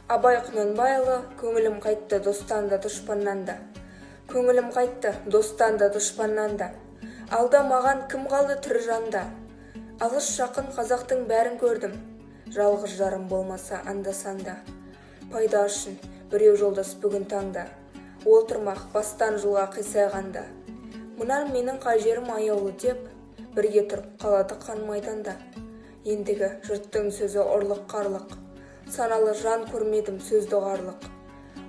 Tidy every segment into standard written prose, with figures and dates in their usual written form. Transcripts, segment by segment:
Абай Құнанбайұлы. Көңілім қайтты достан да, дұшпаннан да. Көңілім қайтты достан да, дұшпаннан да. Алда маған кім қалды тірі жанда? Алыс жақын қазақтың бәрін көрдім, жалғыз жарым болмаса анда-санда. Пайда үшін біреу жолдас бүгін таңда, ол тұрмақ бастан жылға қисайғанда. Мына менің қай жерім аяулы деп, бірге тұрып қалады қан майданда. Ендігі жұрттың сөзі ұрлық қарлық, саналы жан көрмедім сөзді ұғарлық.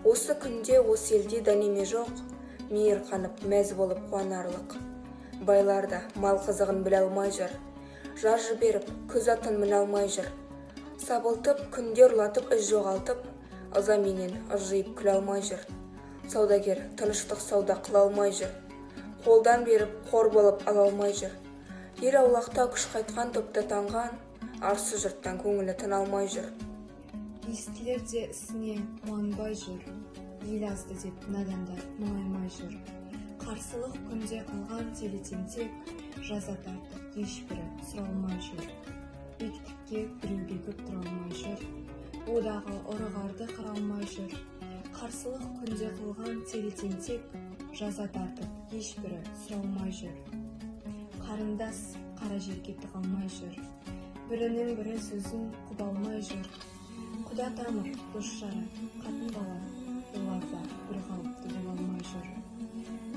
Осы күнде осы елде дәнеме жоқ, мейір қанып, мәз болып қуанарлық. Байлар да мал қызығын біле алмай жүр, жар жіберіп күз атын міне алмай жүр. Сабылтып күнде ұрлатып, із жоғалтып, ызаменен ыржиып күле алмай жүр. Саудагер тыныштық сауда қыла алмай жүр, қолдан беріп, қор болып ала алмай жүр. Ел аулақта күш қайтқан топта таңған, арсыз жұрттан көңілі тына алмай жүр. Естілер де ісіне қуанбай жүр, ел азды деп надандар мұңаймай жүр. Қарсылық күнде қылған телі тентек, жаза тартып, ешбірі сұралмай жүр. Бектікке біреу бекіп тұра алмай жүр, одағы ұры-қарды қыра алмай жүр. Қарсылық күнде қылған телі тентек, жаза тартып, ешбірі сұралмай жүр. Қарындас қара жерге тыға алмай жүр, бірінің бірі сөзін құба алмай жүр. Құда тамыр, дос жара, қатын бала, олар да бір қалыпты бола алмай жүр.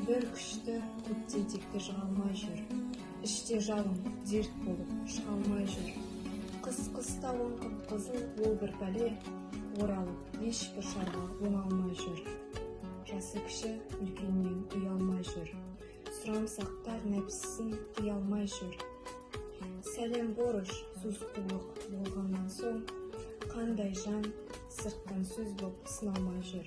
Бір күшті көп тентекті жыға алмай жүр, іште жалын дерт болып шыға алмай жүр. Қыс қыстауың қып қызыл, ол бір пәле, оралып ешбір шаруа оңалмай жүр. Жасы кіші үлкеннен ұялмай жүр, сұрамсақтар нәпсісін тыя алмай жүр. Сәлем борыш, сөз қулық болғаннан соң, қандай жан сырттан сөз боп сыналмай жүр?